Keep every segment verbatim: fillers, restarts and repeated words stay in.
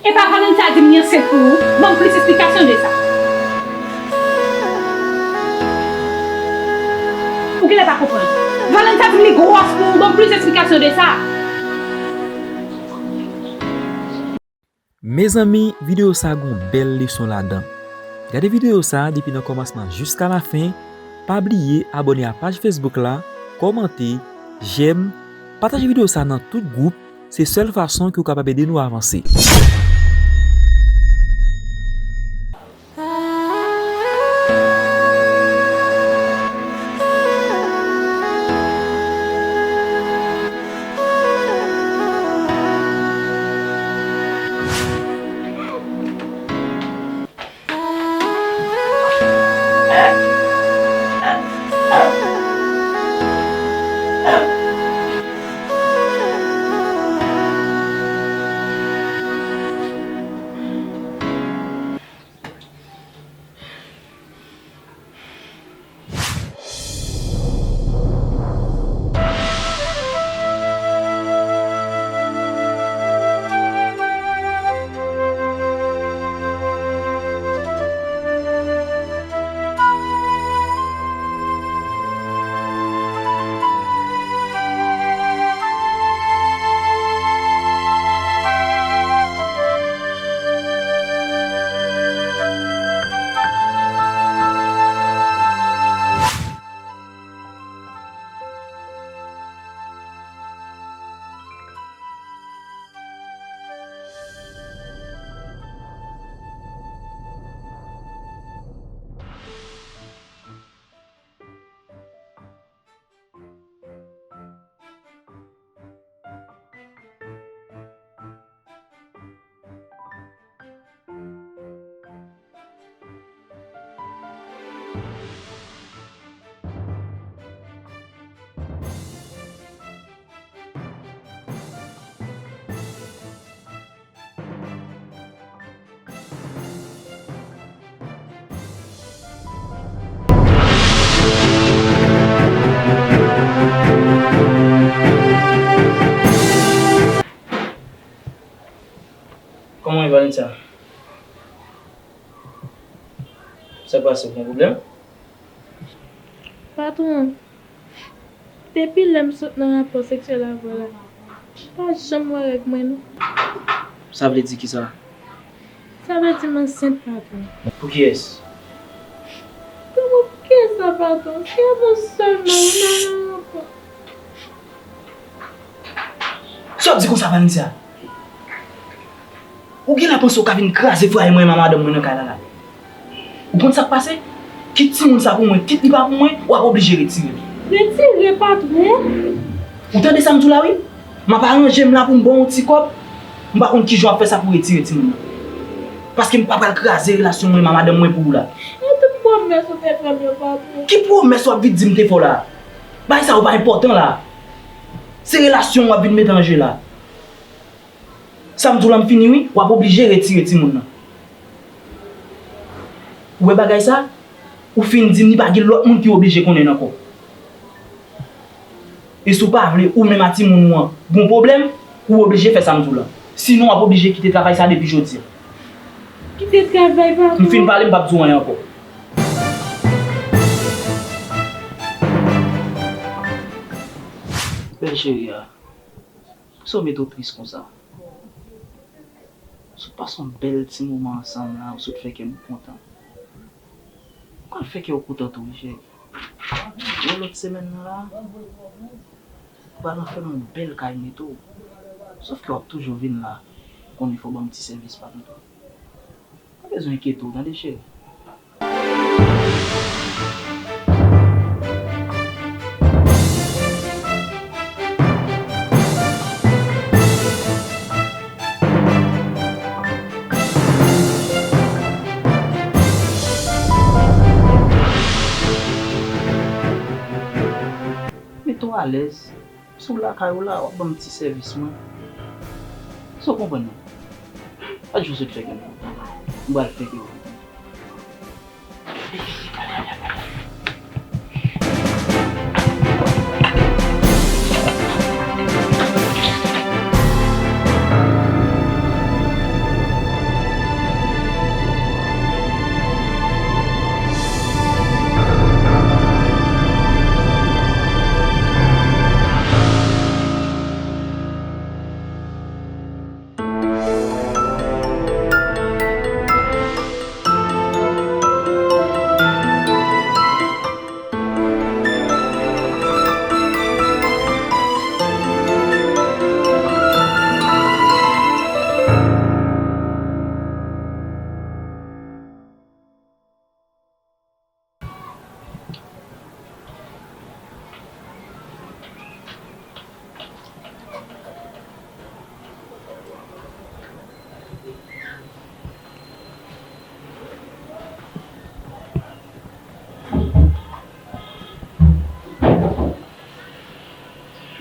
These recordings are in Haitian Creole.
Epa Valentina di m li ansent pou ou? Ban m plis esplikasyon de sa. Ou genlè pa konprann. Valentina di m li gwòs pou ou, ban m plis esplikasyon de sa. Mezanmi, videyo sa gon bèl leson ladan. Gade videyo sa depi nan kòmansman jiska lafen. Pa bliye abòne a paj Facebook la, kòmante, jèm, pataje videyo sa nan tout gwoup. Se sèl fason ke w kapab ede nou avanse. Kòman w ye, Valentina? Sa k pase, w gen pwoblèm? Patwon, depi lè m sot nan rapò seksyèl avè w la, m pa janm wè règ mwen, non. Sa vle di kisa? Sa vle di m ansent, patwon. Pou kiyès? Pou kiyès sa, patwon? Se avè w sèlman, non, non, non, non. Sa w ap di konsa, Valentina? Ou genlè panse w ka vin kraze fwaye mwen menm a madanm mwen nan kay la la. Ou konn sa k pase? Kit timoun sa pou mwen, kit li pa pou mwen, w ap oblije retire l. Retire, patwon? Ou tande sa m di w la, wi? M ap aranje m la pou m ba w yon ti kòb. M pa konn kijan w ap fè sa pou w retire timoun nan. Paske m pa pral kraze relasyon mwen menm a madanm mwen pou ou la. E tout pwomès ou te fè m yo, patwon? Ki pwomès w ap vin di m te fè w la? Bagay sa yo pa enpòtan la. Se relasyon w ap vin mete an je la. Sa m di w la m fini wi, w ap oblije retire timoun nan. Ou wè bagay sa? Ou fin di m li pa gen lòt moun ki oblije konnen l ankò. E si w pa vle ou menm a timoun ou an gon pwoblèm, ou oblije fè sa m di w la. Sinon w ap oblije kite travay sa depi jodi a. Kite travay, papa. M fin pale, m p ap di w anyen ankò. Bèl cheri a, sa w mete w tris konsa? Sot pase yon bèl ti moman ansanm la, ou sot fè kè m kontan. Ou pral fè kè w kontan tou, wi, cheri. Bon, lòt semèn nan la, ou pral anfèmen yon bèl kay mete w. Sòf ke w ap toujou vin la, ou konnen fò w ban m ti sèvis pa m tou. Pa bezwen enkyete w, tande, cheri. Alèz. Si w lakay ou la, w ap ban m ti sèvis mwen. Èske w konprann mwen? Pa jwe sot fè gen mwen. M pral fè gen mwen.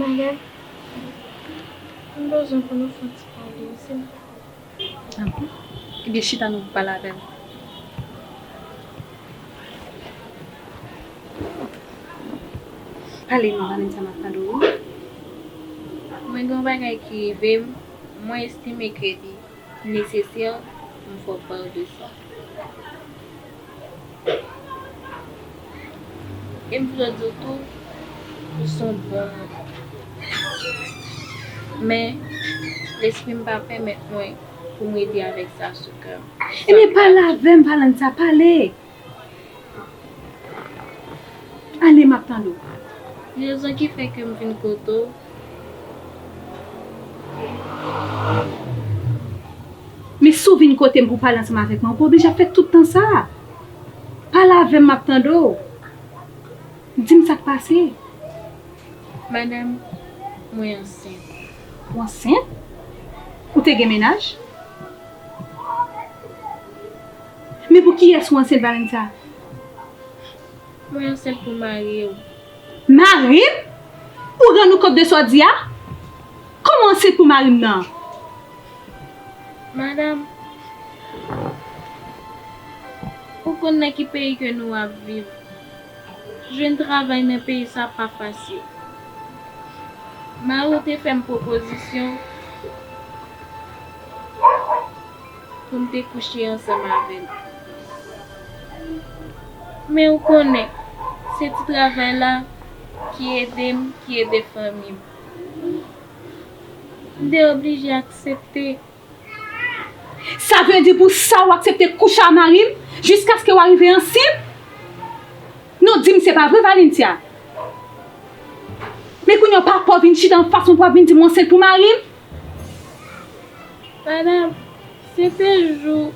Madanm, m bezwen pou nou fè yon ti pale, silvouplè. Ah bon? Ebyen, chita non pou pale avè m. Pale non, Vanessa, m ap tande w wi. Mwen gen yon bagay ki rive m, mwen estime ke li nesesè pou m fè w pare de sa. E m vle di w tou, ou se yon bon moun. Men, lespri m pa pèmèt mwen pou m rete avèk sa sou kè m. Ebyen, pale avè m, Valentina, pale! Ale, m ap tande w. Rezon ki fè ke m vin kote w. Men si w vin kote m pou w pale ansanm avèk mwen, ou pa oblije ap fè tout tan sa a. Pale avè m, m ap tande w. Di m sa k pase. Madanm, mwen ansent. Ou ansent? Ou te gen mennaj? Men pou kiyès ou ansent, Valentina? Mwen ansent pou mari w. Mari m? Ou rann ou kont de sa w di a? Kòman w ansent pou mari m nan? Madanm, ou konn nan ki peyi ke nou ap viv. Jwenn travay nan peyi sa pa fasil. Mari w te fè m pwopozisyon pou m te kouche ansanm avè l. Men ou konnen, se ti travay la ki ede m, ki ede fanmi m. M te oblije aksepte. Sa vle di pou sa ou aksepte kouche a mari m jiskaske w arive ansent? Non, di m se pa vre, Valentina. Men kounye a w pa pè w vin chita anfas mwen pou w ap vin di m w ansent pou mari m? Madanm, se te jou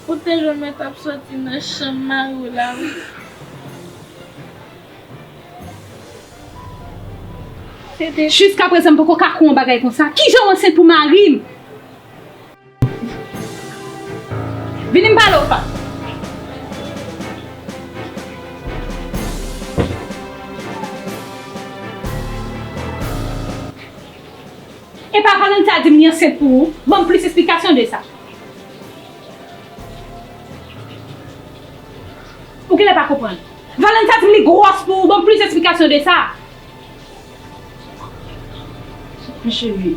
ou te jwenn mwen t ap soti nan chanm mari w la wi. Se te... Jiskaprezan m poko ka kwè yon bagay konsa. Kijan w ansent pou mari m? Vini m pale w, Fa. Epa Valentina di m li ansent pou ou, ban m plis esplikasyon de sa. Ou genlè pa konprann. Valentina di m li gwòs pou ou, ban m plis esplikasyon de sa. Men cheri,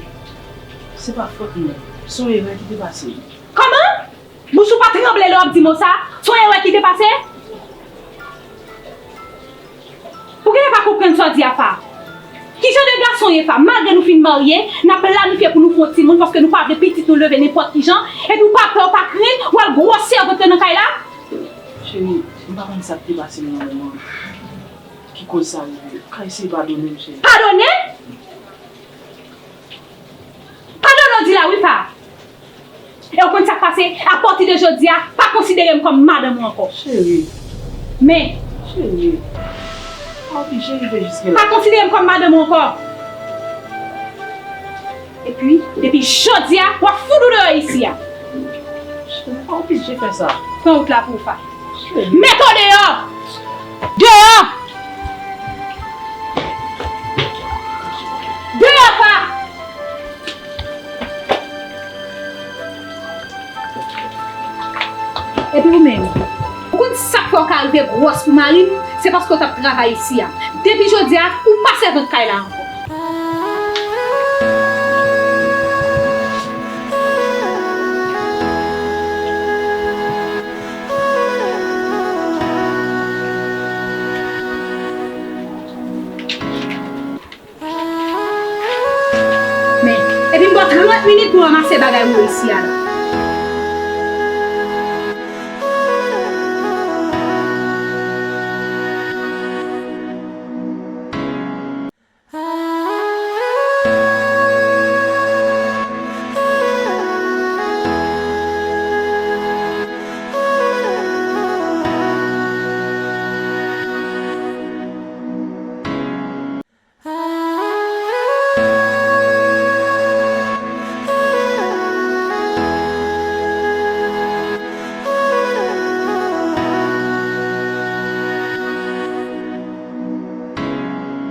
se pa fòt mwen. Se yon erè ki te pase. Kòman? Bouch ou pa tranble lè w ap di mo sa? Se yon erè ki te pase? Ou genlè pa konprann sa w di a, Fa. Ki jan de gason w ye, Fa? Malgre nou fin marye, n ap planifye pou nou fè yon timoun paske nou pa vle pitit nou leve nenpòt ki jan, epi w pa pè, w pa krenn, w al gwòs sèvant nan kay la? Cheri, m pa konn sa k te pase m nan moman ki koz sa rive. Ou ka eseye padone m, cheri. Padone? Padone w di la wi, Fa. E w konn sa k pase? Apati de jodi a, pa konsidere m kòm madanm ou ankò. Cheri. Men. Cheri. Pa oblije rive jiske la. Pa konsidere m kòm madanm ou ankò. Epi, depi jodi a, w ap fout ou deyò isi a. Cheri, pa oblije fè sa. Pran wout la pou ou, Fa. Cheri. Mete w deyò! Deyò! Epi ou menm, ou konn sa k fè w ka rive gwòs pou mari m? Se paske w t ap travay isi a. Depi jodi a, ou pa sèvant kay la ankò. Men, epi m ba w trant minit pou w ranmase bagay ou yo isi a la.